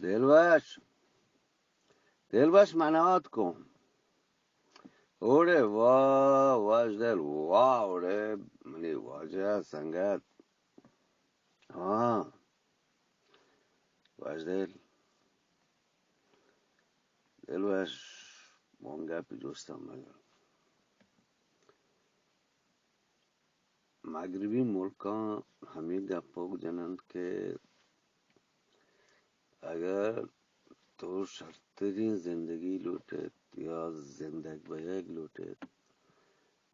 دلوش، دلوش منات کن. اوڑے واہ، واش دل واہ، اوڑے منی واجہ سنگت. ہاں، واش دل، دلوش، مونگا پہ دوستاں مگر. مغربی ملکاں ہمے گپ ء جننت کہ اگر تو شرتریں زندگی لوٹ ایت یا زندگ بیگ لوٹ ایت،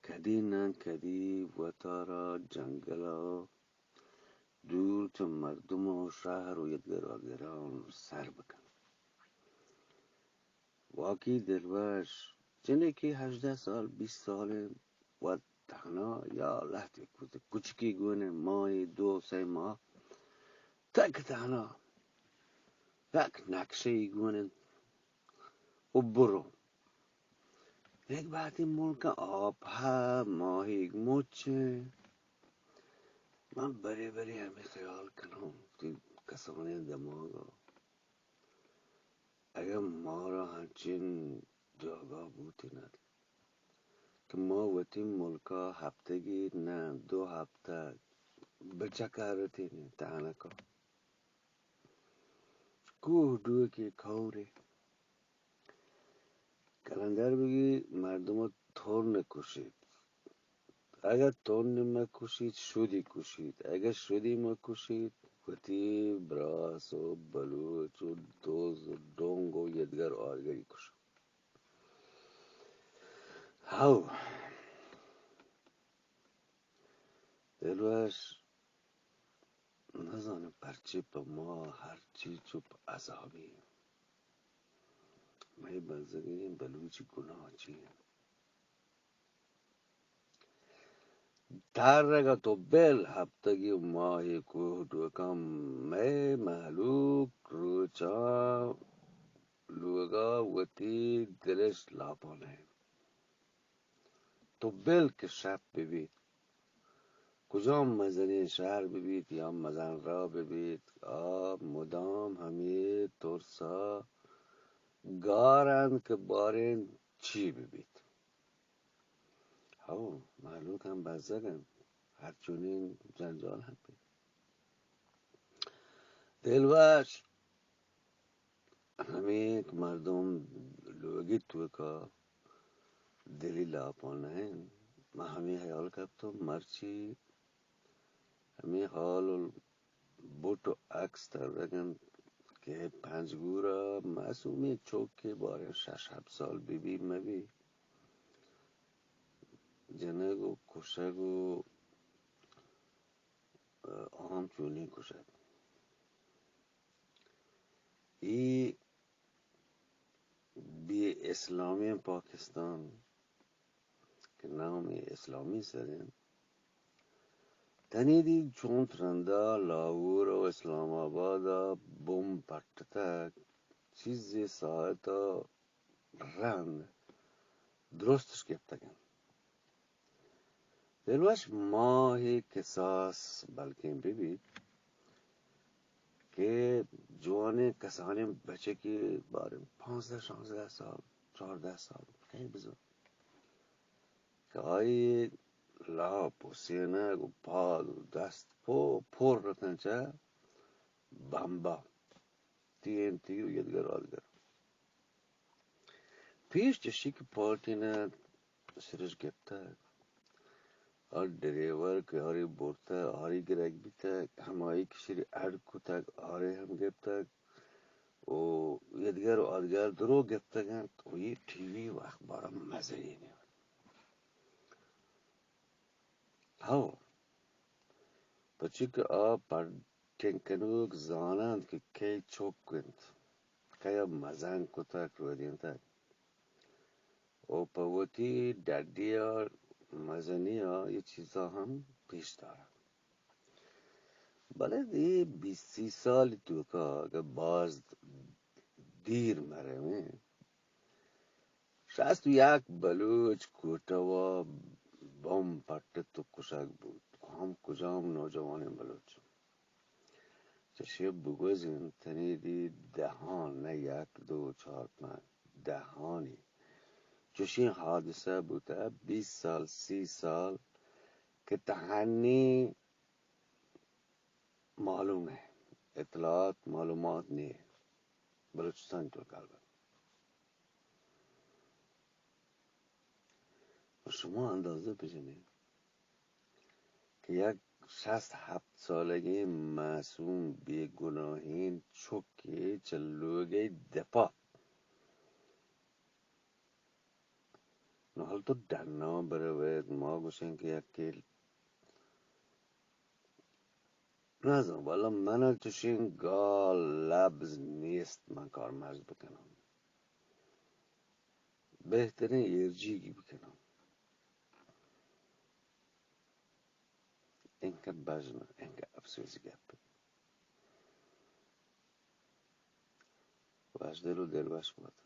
کدی نہ کدی وتارا جنگل ء دور چہ مردم ء شہر ء یدگر آدگراں سر بکن. واقعی دلوش، جنکے ہژدہ سال، بیست سال انت، وت تہنا یا لہتے کچکے گون انت، ماہے دو سئے ماہ تک تہنا یک نقشہ ای گون انت و برو. یک بہتی ملک آپ ہا ماہیگ مچ انت. من برے برے ہمے خیال کناں کہ کسانیں دماغ ء اگاں مارا ہنچیں جاگہ بوتیں ات کہ ما وتی ملکا ہپتگے نہ دو ہپتگ بچکارتیں تہنکا کوہ ڈوکے کورے. کلندر بگی مردم ترن کشیت. اگہ ترن مہ کشیت، شدی کشیت. اگہ شدی مہ کشیت، وتی براس و بلوچ و دوز و ڈونگ و یدگر آرگری کشیت. ہو. دلوش، نزانم پرچے پہ ما ہر چیز چپ عذابی. مئے بزگیں بلوچی گناہ چی انت؟ ترگ ء تو بل ہپتگی و ماہی کوہ ڈوکاں مئے مہلوک روچاں لوگا وتی دلش لاپان انت. تو بل کہ شپ بہ بیت، کجام مزنیں شہر بہ بیت یا مزن راہ بہ بیت، آ مدام ہمے ترسا گار انت کہ باریں چی بہ بیت. ہو، مہلوک ہم بزگ انت، ہر چونیں جنجال ہم بیت. دلوش، ہمے کہ مردم لوگی توکا دلی لاپان نہ انت. من ہمے حیال کپتم، مرچی ہمے حال و بوٹ و عکس ترگ انت کہ پنجگور ء معصومیں چوکے باریں شش ہپت سال بہ بی مہ بی، جنگ و کشگ و آ ہم چونیں کشگ. اے بے اسلامیں پاکستان کہ نام اسلامی سر انت، تنیدی چونت رندا لاہور و اسلام آباد ء بمب پٹتگ، چیزے ساعت ء رند درستش گپتگ انت. دلوش، ماہے کساس بلکیں بہ بیت کہ جوانیں کسانیں بچکے باریں پانزدہ شانزدہ سال، چاردہ سال، کئے بزاں کہ آئی لاپ و سینگ و پاد و دست پو-، پر رتن چہ بمبا، ٹی این ٹی و یدگر آدگر. پیش چشی کہ پارٹی نہ سرش گپتگ، آ ڈریور کہ آری برتگ، آری گرگ بیتگ، ہمائی کہ شری اڈ کتگ، آری ہم گپتگ و یدگر و آدگر درو گپتگ انت و یہ ٹی وی و اخبار مزنی نیاد. ہو، پرچی کہ آ پڈ ٹنگ کنوک زاننت کہ کئے چک انت، کئے ء مزن کتگ، رودینتگ، و پہ وتی ڈڈی ء مزنی ء اے چیزاں ہم پیش دارنت. بلے اے بیست سی سال توکا اگہ باز دیر مہ رویں، شست و یک بلوچ کوٹوا بمب پٹت و کشگ بوت، ہم کجام نوجوانیں بلوچ. چشے بگوزین تنیدی دہان، نہ یک، دو، چار، پنچ، دہانی چوشیں حادثہ بوتہ، بیست سال، سی سال کہ تہنی معلوم ہے، اطلاعات، معلومات نہیں، بلوچستان تو کار بند۔ شما اندازہ بجنید کہ یک شست ہپت سالگیں معصوم بے گناہیں چکے چہ لوگئے دپا، نو حال تو ڈنا بروید، ما گوشیں کہ یکے نزاں، والا من چوشیں گال لبز نیست من کارمرز بکناں، بہتریں ایرجیگی بکناں۔ انکہ بژن، انکہ افسوزی گپ۔ وش دل و دل وش بات۔